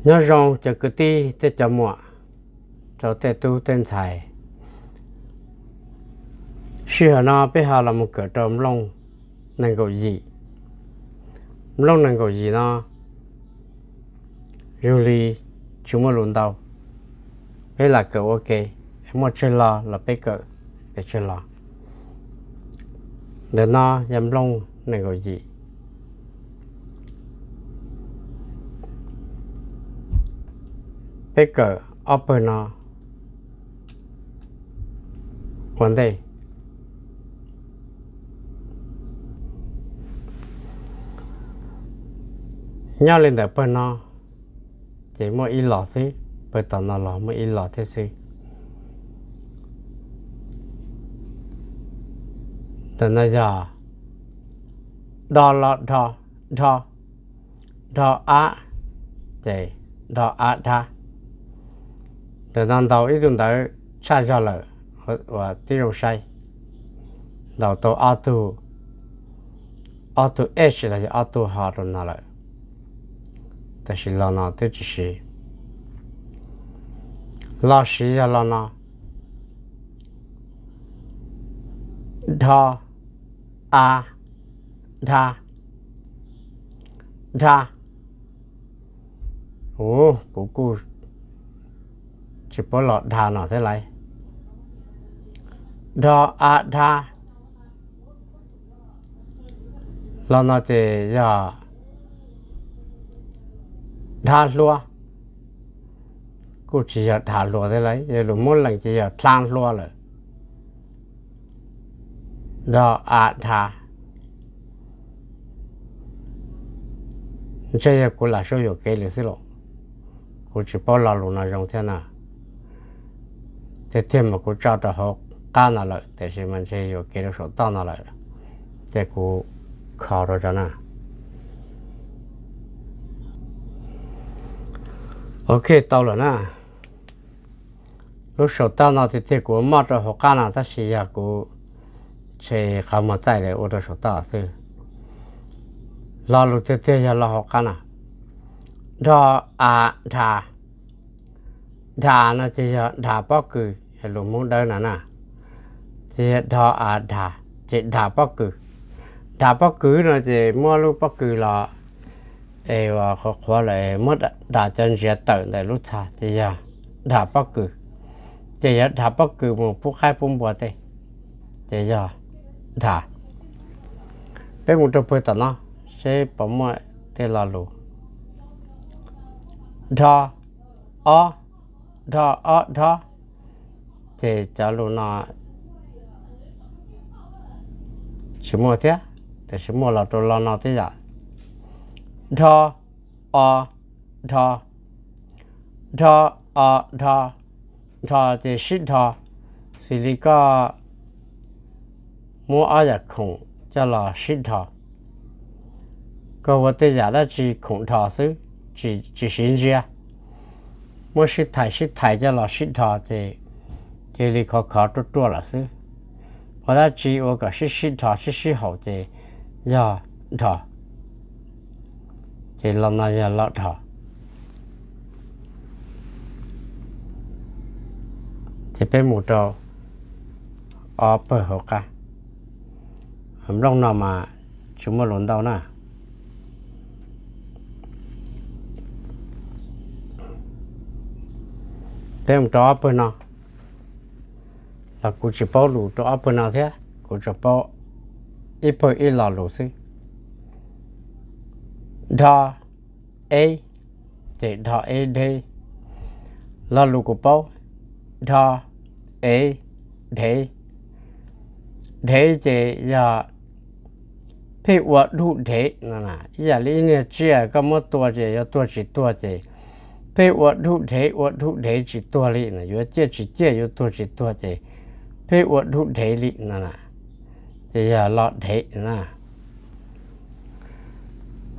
Nyob zoo cov kwv tij thiab cov muam, rau tej tub tej ntxhais. Sij hawm no peb ho los mus kawm rau nplooj nees nkaum yim. Nplooj nees nkaum yim no zoo li tsis muaj lus ntau, peb lam kawm ua ke, muaj tsawg lo los peb kawm pes tsawg lo. Ntawm no yog nplooj nees nkaum yim. Peb kawm ob pawg no ua ntej. Nyob li ntawm pawg no ces muaj ib los xwb, pawg tom no los muaj ib los thiab xwb. Ntawm no yog do lo dho, dho, dho ab, ces dho ab dhab. Ntawm no ntaus ib tug ntawv tshaj zog lawm uas tib zoo saib, ntaus tau ob tug, ob tug h los yog ob tug ho rau no lawm, tab sis lo no twb tsis siv. Lo siv yog lo no, dho, a, dha, dha. Ua, kuv kuj tsis paub lo dha no thiab lauj. Dho, a, dha. Lo no ces yog dhab hluas, kuj tsis yog dhav hluas thiab lauj, yog lus Hmoob lees ces yog dha hluas lawm. Dho, a, dha. Ntshe yog kuv lam sau yuam kev lawm xwb los, kuv tsis paub lo lus no zoo thiab na. Tiag tiag mas kuv tso rau hauv qab no lawm, tiam sis mas ntshe yuam kev rau saum toj no lawm, ces kuv kho rau tso na. Ok, tau lawm na. Lub saum toj no tiag tiag kuv muaj rau hauv qab no, tab sis yog kuv tshem qhov muag txaij lawm ua rau saum toj xwb. Lo lus tiag tiag yog lo hauv qab no. Dho, a, dha. Dha no ces yog dha pob kws, yog lus Hmoob Dawb no na. Ces yog dho, a, dha, ces dha pob kws. Dha pob kws no ces muab lub pob kws los es uas qhuav qhuav lawm muab dha cov ntsiav tawm ntawm lub txha ces yog dha pob kws. Ces yog dha pob kws mus pub qaib pub npua tej, ces yog dha. Peb mus rau pawg tom no seb puas muaj tej lo lus. Dho, ob, dho, ob, dho. Ces cov lus no tsis muaj thiab, tiam sis muaj los rau lo no tib yam. Dho, o, dho, dho, o, dho, dho ces sib dho, xws li koj muab ob yam khoom coj los sib dho. Koj ua tej yam dab tsi khoom dho xwb, tsis siv ntsia, muab sib thais sib thais coj los sib dho ces cia li khov khov ruaj ruaj lawm xwb. Ua dab tsi ua kom sib sib dho sib sib haum ces yog dho. Ces lo no yog lo dho. Ces peb mus rau ob pawg hauv qab. Nplooj no mas tsis muaj lus ntau na. Peb mus rau ob pawg no, los kuv tsis paub lus rau ob pawg no thiab, kuv tsuas paub ib pawg ib lo lus xwb. Dho, eb, ces dho eb deb. Lo lus kuv paub, dho, eb, dhev. Dhev ces yog pheej ua dhuj dhev no, ib yam li ib niag tsiaj koj muab tua ces yuav tuag tsis tuag ces pheej ua dhuj dhev ua dhuj dhev tsis tuag li no, yuav ciaj tsis ciaj yuav tuag tsis tuag ces pheej ua dhuj dhev li no na, ces yog lo dhev na.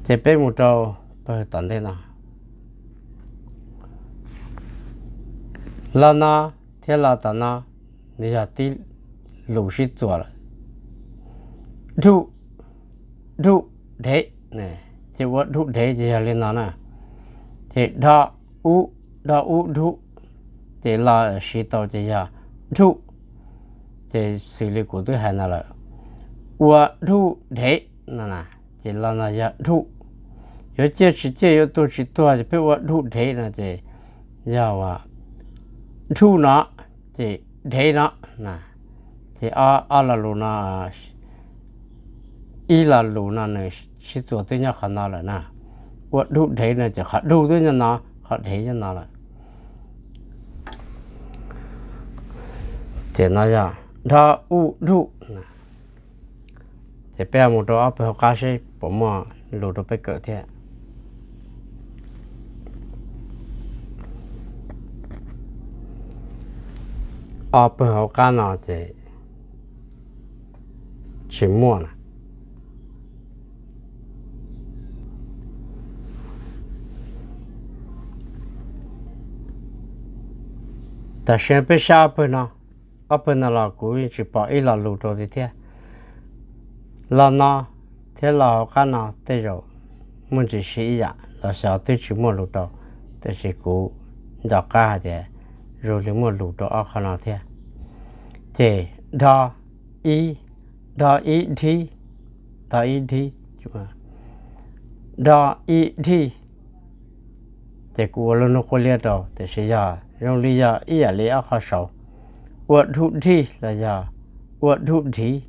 Ces peb mus rau pawg tom ntej no. Lo no thiab lo tom no nws yog tib lus sib txuas lawm. Dhuj, dhuj dhev, ces ua dhuj dhev ces yog li no na. Ces dho ub, dho ub dhuj, ces los siv tau ces yog dhuj. Ces xws li kuv twb hais ntawd lawm, ua dhuj dhev no, ces los no yog dhuj. Yuav ciaj tsis ciaj, yuav tuag tsis tuag, ces peb ua dhuj dhev no ces yog uas dhuj no, ces dhev no. Ces ob lo lus no, ib lo lus no nws sib txuas twb nyob qhov no lawm na. Ua dhuj dhev no ces qhov dhuj twb nyob no, qhov dhev nyob no lawm. Ces no yog dho ub dhuj. Ces peb mus rau ob pawg hauv qab seb puas muaj lus rau peb kawm thiab. Ob pawg hauv qab no ces tsis muaj na. Tam sim no peb saib ob pawg no, ob pawg no los kuv yeej tsis pom ib lo lus rau li thiab. Lo no thiab lo hauv qab no tej zaum muaj ntsis siv ib yam los xyov twb tsis muaj lus rau, tab sis kuv nco qab hais tias zoo li muaj lus rau ob qho no thiab. Ces dho ib, dho ib dhib, dho ib dhib, dho ib dhij, ces kuv ua lub hnub quab liab rau, tiam sis yog zoo li yog ib yam li ob qho saud, ua dhuj dhij los yog ua dhuj dhiv,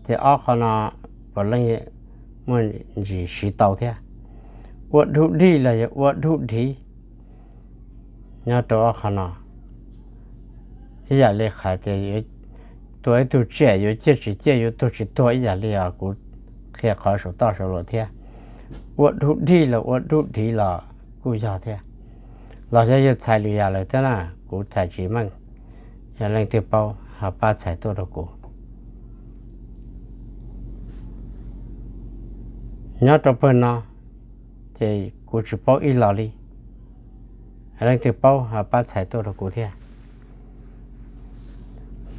ces ob qho no puav leej muaj ntsis siv tau thiab. Ua dhuj dhij los yog ua dhuj dhiv, nyob rau ob qho no ib yam li hais tias tua ib tug tsiaj yuav ciaj tsis ciaj, yuav tuag tsis tuag, ib yam li os kuv qhia qhov saum toj saum luam thiab. Ua dhuj dhij los ua dhuj dhiv los kuj yog thiab. Los xyov yog txhais lwm yam lawm thiab na, kuv txhais tsis meej. Yog leej twg paub ho pab txhais tuaj rau kuv. Nyob rau pawg no ces kuv tsis paub ib los li. Yog leej twg paub ho pab txhais tuaj rau kuv thiab.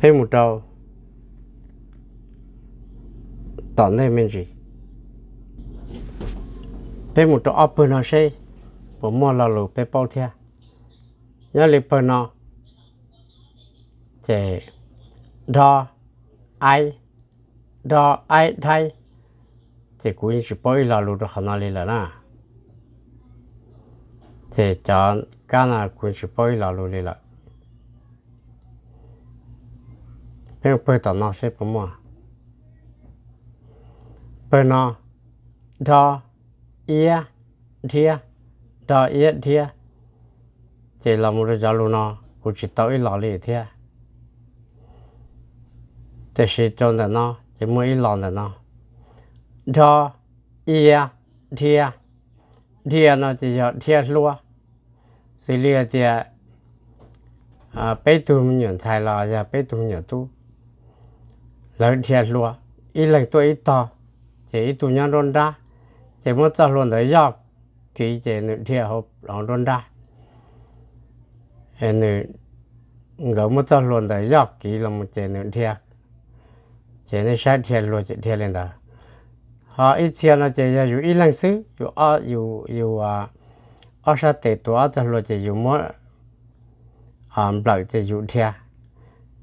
Peb mus rau tom ntej me ntsis, peb mus rau ob pawg no seb puas muaj lo lus peb paub thiab. Nyob li pawg no ces dho aib, dho aib dhaib, ces kuv yeej tsis paub ib lo lus rau qhov no li lawm na. Ces cov kab no kuv tsis paub ib lo lus li lawm. Peb mus pawg tom no seb puas muaj. Pawg no, dho iab dhiab, dho iab dhiab, ces los mus rau cov lus no kuv tsis tau ib lo li thiab. Tiam sis rau ntawm no ces muaj ib lo ntawm no, dho iab dhia. Dhia no ces yog dhia hlua, xws li hais tias peb tug me nyuam ntxhais los yog peb tug me nyuam tub, lawv dhia hlua, ib leeg tuaj ib tog, ces ib tug nyob nruab nrab, ces muab txoj hlua ntawd yoj kiv ces nws dhia hauv nruab nrab. Nws, nkawd muab txoj hlua ntawd yoj kiv los mus ces nws dhia, ces nej saib dhia hlua ces dhia li ntawd. Ho ib txhia no ces yog yus ib leeg xwb, yus, yus ob sab tes tuav ob txoj hlua ces yus muab nplawm ces yus dhia,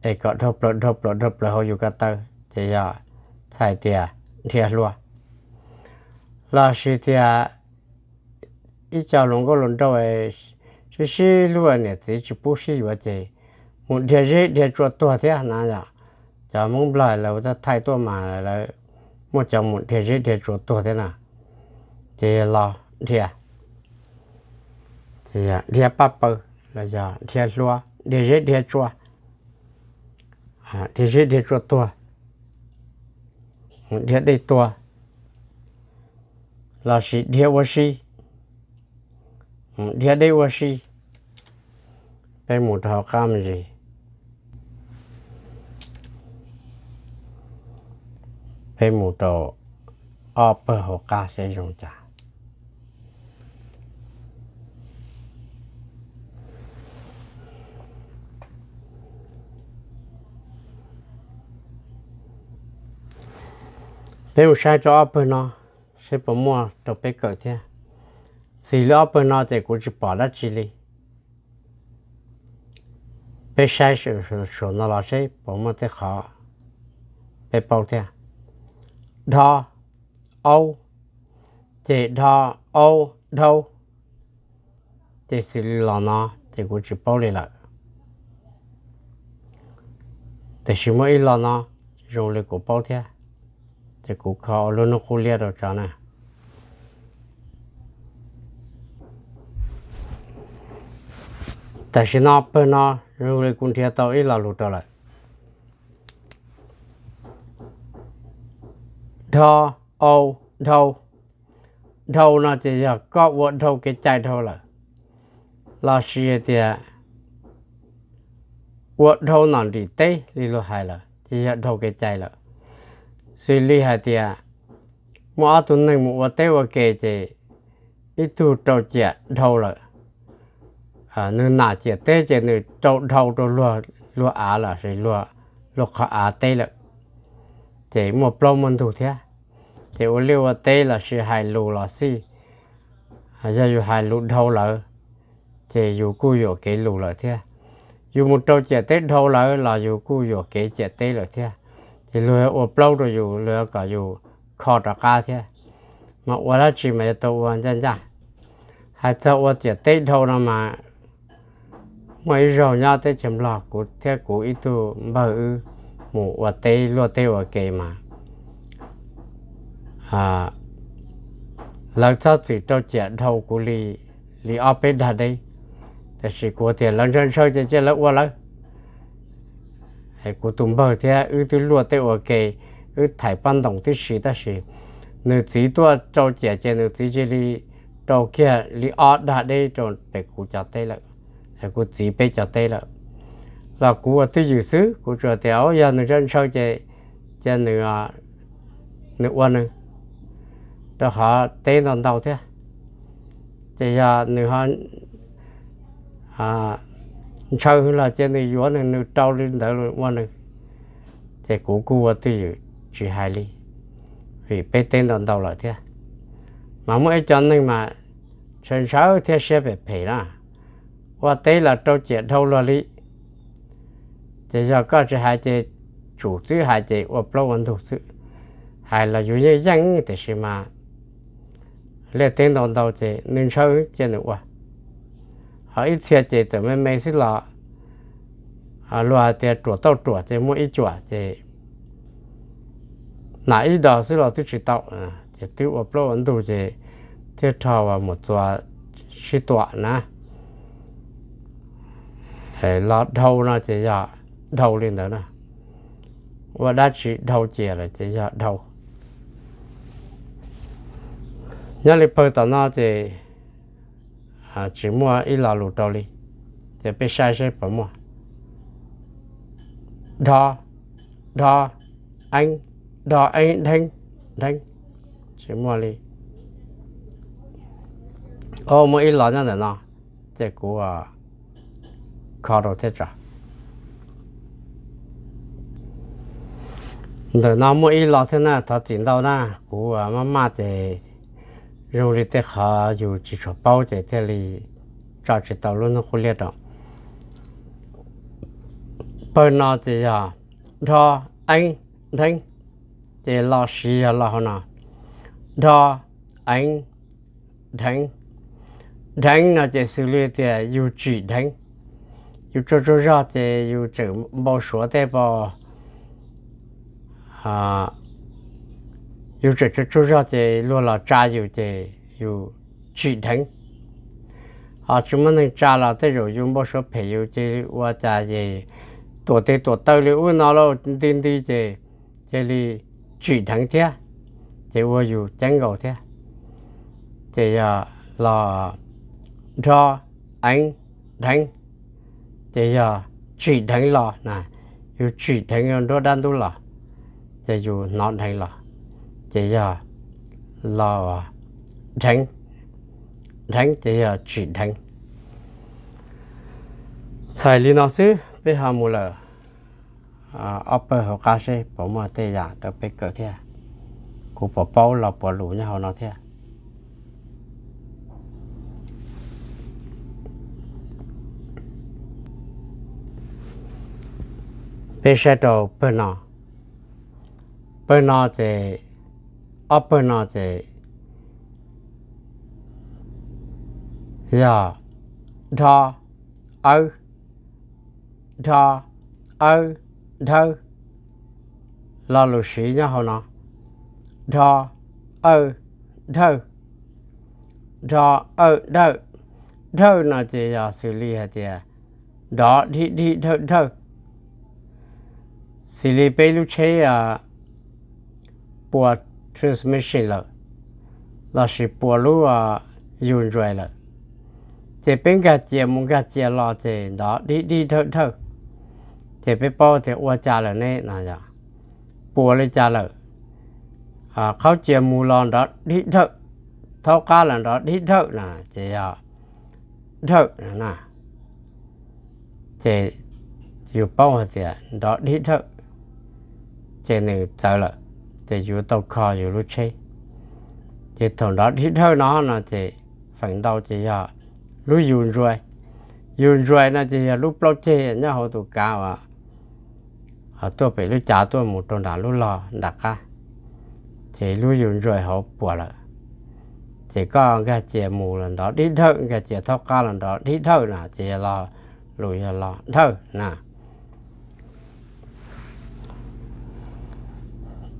es kom dhau plaws dhau plaws dhau plaws hauv yus ko taw, ces yog txhais tias dhia hlua. Los sis tias ib co hluas nkauj hluas nraug sib sib hlub niam txiv tsis pub sib yuav ces mus dhia zeb dhia tsua tuag thiab na yom. Cov Hmoob Nplog lawv thaij tuaj mas lawv muaj cov mus dhia zeb dhia tsua tuag thiab na. Ces los dhia, dhia paj paws los yog dhia hlua, dhia zeb dhia tsua, dhia zeb dhia tsua tuag, dhia dej tua, los sis dhia ua si, dhia dej ua si. Peb mus rau hauv qab me ntsis, peb mus rau ob pawg hauv qab seb zoo cas. Peb mus saib rau ob pawg no seb puas muaj rau peb kawm thiab. Xws li ob pawg no ces kuv tsis pom dab tsi li. Peb saib saum no los seb puas muaj tej qhov peb paub thiab. Dho, aub, ces dho, aub, dhau. Ces xws li los no ces kuv tsis paub li lawm. Tiam sis muaj ib lo no zoo li kuv paub thiab, ces kuv kho ua lub hnub qub liab rau tso na. Tam sim no pawg no zoo li kuv nrhiav tau ib lo lus rau lawm. Dho, au, dhau. Dhau no ces yog koj ua dhau kev cai dhau lawm, los sis tias ua dhau nom nrim teb li luag hais lawm ces yog dhau kev cai lawm. Xws li hais tias muaj ob tug neeg mus ua teb ua ke ces ib tug rau ciam dhau lawm, nws nam ciam teb ces nws rau dhau rau luag av los sis luag qhov av teb lawm, ces muaj plaub muaj ntug thiab. Ces ua liaj ua teb los sis hais lus los xij, yog yus hais lus dhau lawm ces yus kuj yuam kev lus lawm thiab. Yus mus rau ciam teb dhau lawm los yus kuj yuam kev ciam teb lawm thiab. Ces luag ua plaub rau yus, luag kom yus kho rov qab thiab. Mas ua dab tsi mas yuav tau ua ncaj ncaj. Hais txog ua ciam teb dhau no mas muaj ib zaug nyob teb chaws Nplog, kuv thiab kuv ib tug npawg wb mus ua teb luaj teb ua ke mas lawv txhob txwm rau ciam dhau kuv li, li ob peb dag deb. Tiam sis kuv tias lawv ntshaw ntshaw ces cia lawv ua lawv. Kuv tus npawg thiab wb twb luaj teb ua ke, wb thaiv pob ntoos tib si tab sis nws txiv tuaj rau ciam ces nws txiv cia li rau kiag li ob dag deb rau pem kuv cov teb lawm, kuv txiv peb cov teb lawm. Los kuv ua twj ywm xwb, kuv tsuas tias yog nws ntshaw ntshaw ces cia nws ua nws, rau qhov teb ntau ntau thiab. Ces yog nws ntshaw los cia nws yuav nws, nws rau li ntawd ua nws. Ces kuv kuj ua twj ywm tsis hais li, vim peb teb ntau ntau lawm thiab. Mas muaj ib co neeg mas ntshaw ntshaw thiab siab phem phem na, ua teb los rau ciam dhau luag li. Ces yog koj tsis hais ces tsum txwb hais ces ua plaub ua ntug xwb. Hais los yus yeej yeej tiam sis mas liaj teb ntau ntau ces nws ntshaw cia nws ua. Ho ib txhia ces txawm me me xwb los luag hais tias ruam tauj ruam ces muaj ib cuam ces nam ib dos xwb los twb tsis tau, ces twb ua plaub ua ntug ces thiaj rho uas mus txuas sib tuam na. Los dhau no ces yog dhau li ntawd na. Ua dab tsi dhau cia lawm ces yog dhau. Nyob li pawg tom no ces tsis muaj ib lo lus rau li, ces peb saib seb puas muaj. Dho, dho, eeb, dho eeb dheeb, dheeb, tsis muaj li. O, muaj ib lo nyob ntawm no, ces kuv kho rau thiab tso. Ntawm no muaj ib lo thiab na, thov txim ntau na, kuv maj maj ces zoo li tej qhov yus tsis tshua paub ces thiaj li tso tsis tau lub hnub qub liab rau. Pawg no ces yog dho, eeb, dheeb, ces lo siv yog lo hauv no, dho, eeb, dheev. Dheev no ces xws li tias yus tsim dheev, yus tsaug tsaug zog ces yus tseem npau suav tej pos, yus tseem tsaug tsaug zog ces luag los tsa yus ces yus tsim dheev. Ho tsis muaj neeg tsa los tej zaum yus npau suav phem yus cia li ua cas ces tuam tes tuam taw li ub no lauj, nti nti ces cia li tsim dheev thiab, ces ua yus ceeb nkaus thiab. Ces yog lo dho, eev, dheev, ces yog tsim dheev los na, yus tsim dheev rau nruab dab ntub los, ces yus hnov dheev los, ces yog lo dheev, dheev ces yog tsim dheev. Txhais li no xwb peb ho mus lawm ob pawg hauv qab seb puas muaj tej yam rau peb kawm thiab, kuv puas paub los puas lus nyob hauv no thiab. Peb saib rau pawg no, pawg no ces, ob pawg no ces yog dho, awb, dho, awb, dhawb. Lo lus siv nyob hauv no, dho, awb, dhawj, dho, awb, dhawj. Dhawj no ces yog xws li hais tias nrov dib dib dhawj dhawj. Xws li peb lub tsheb puas transmission lawm, lossis puas lub yus ntsuais lawm, ces peb nkag cia mus nkag cia los ces nrov dib dib dhawj dhawj, ces peb paub tias ua cas lawm ne no yog puas li cas lawm. Qhaub cia mus los nrov dib dhawj, thaub qab los nrov dib dhawj na, ces yog dhawj na. Ces yus paub hais tias nrov dib dhawj, ces nws txawv lawm, ces yuav tau kho yus lub tsheb. Ces thaum nrov dib dhawj no no ces feem ntau ces yog lub yus ntsuais. Yus ntsuais no ces yog lub plaub ceg nyob hauv tus kav uas tuaj pem lub cav tuaj mus rau nram lub log nram qab, ces lub yus ntsuais hauv puas lawm. Ces koj nkag cia mus los nrov dib dhawj, nkag cia thaub qab los nrov dib dhawj na, ces yog lo lus yog los dhawj na.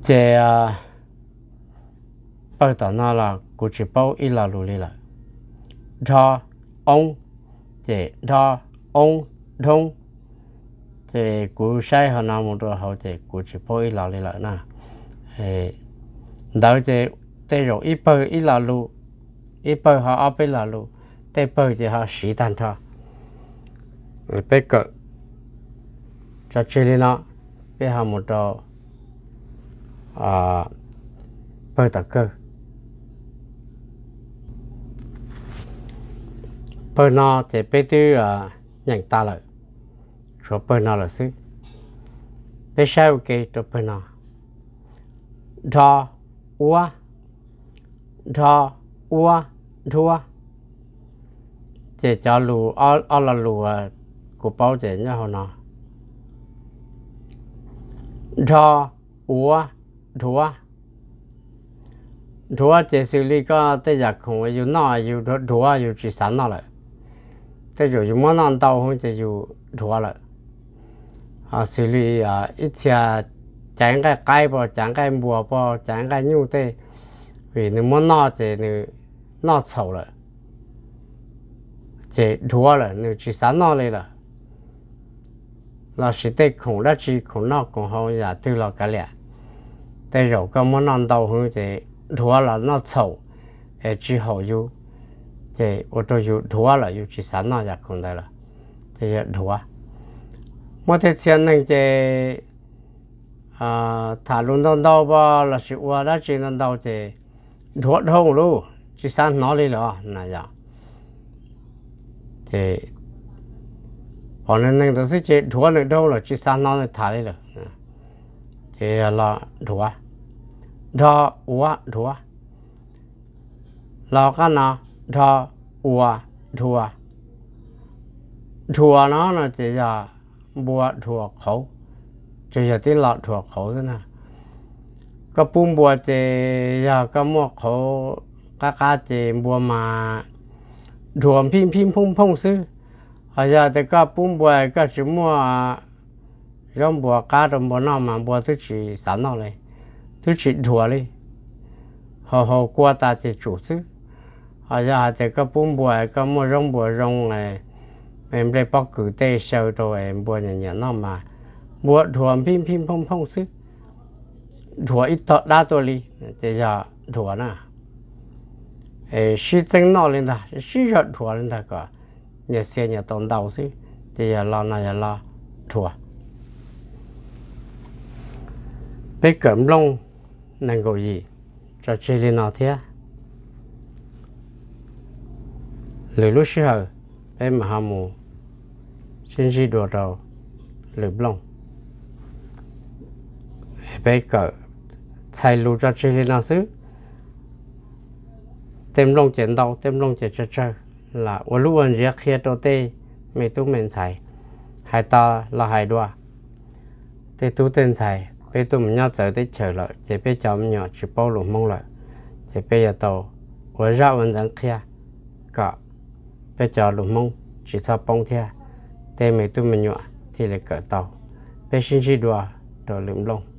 Ces pawg tom no los kuv tsis paub ib lo lus li lawm. Dho, oob, ces dho, oob, dhoob. Ces kuv saib hauv no mus rau hauv ces kuv tsis paub ib lo li lawm na. Ntawd ces tej zaum ib pawg ib lo lus, ib pawg ho ob peb lo lus, tej pawg ces ho siv tag nrho. Peb kawm tso tseg li no, peb ho mus rau pawg tom kawg. Pawg no ces peb twb nyeem tas lawm, tshuav pawg no lawm xwb. Peb saib ua ke rau pawg no. Dho, uab, dho, uab, dhuab. Ces cov lus, ob lo lus kuv paub ces nyob hauv no. Dho, uav, dhuav. Dhuav ces xws li koj tej yam khoom yus noj yus dhuav dhuav yus tsis xav noj lawm. Tej zaum yus muab noj ntau heev ces yus dhuav lawm. Xws li ib txhia caiv nqaij qaib pov, caiv nqaij npua pov, caiv nqaij nyuj tej, vim nws muab noj ces nws noj txhaum lawm, ces dhuav lawm nws tsis xav noj li lawm. Lossis tej khoom dab tsi, khoom noj khoom haus yam twg los kav liam, tej zaum koj muab noj ntau heev ces dhuav los noj txhaum es tsis haum yus, ces ua rau yus dhuav lawm yus tsis xav noj yam khoom ntawd lawm, ces yog dhuav. Muaj tej txhia neeg ces tham lus ntau ntau pov lossis ua dab tsi ntau ntau ces dhuav dhau lawm tsis xav hnov li lawm na yom. Ces pom nws neeg ntawd xwb ces dhuav nws dhau lawm tsis xav hnov nws tham li lawm, ces yog lo dhuav. Dho, uav, dhuav. Los qab no, dho, ua, dhuav. Dhuav no no ces yog npua dhuav qhauv, ces yog tib lo dhuav qhauv xwb na. Koj pub npua ces yog koj muaj qhauv qab qab ces npua mas dhuav phij phij phooj phooj xwb. Ho yog tias koj pub npua koj tsis muaj zaub npua qab rau npua noj mas npua twb tsis xav noj li, twb tsis dhuav li. Haus haus kua tas ces tsum xwb. Ho yog hais tias koj pub npua koj muaj zaub npua zoo, nplej pob kws tej xyaw rau npua nyiam nyiam noj mas npua dhuav phij phij phooj phooj xwb, dhuav ib tog dab tuaj li, ces yog dhuav na. Sib txeeb noj li ntag, sib zog dhuav li ntag kom nyias xia nyias tau ntau xwb, ces yog lo no yog lo dhuav. Peb kawm nplooj nees nkaum yim tso tseg li no thiab. Lwm lub sij hawm peb mam ho mus sib ntsib dua rau lwm nplooj. Peb kawm txhais lus tso tseg li no xwb. Tej nplooj ces ntau, tej nplooj ces tsawg tsawg, lam ua lub ua ntsiav qhia rau tej me tub me ntxhais hais tau los hais dua. tej tub tej ntxhais peb tuaj mus nyob txawv teb chaws lawm ces peb cov me nyuam tsis paub lus Hmoob lawm, ces peb yuav tau ua zaj ua ntxeev qhia kom peb cov lus Hmoob tsis txhob poob thiab tej me tub me nyuam thiaj li kawm tau. Peb sib ntsib dua rau lwm nplooj.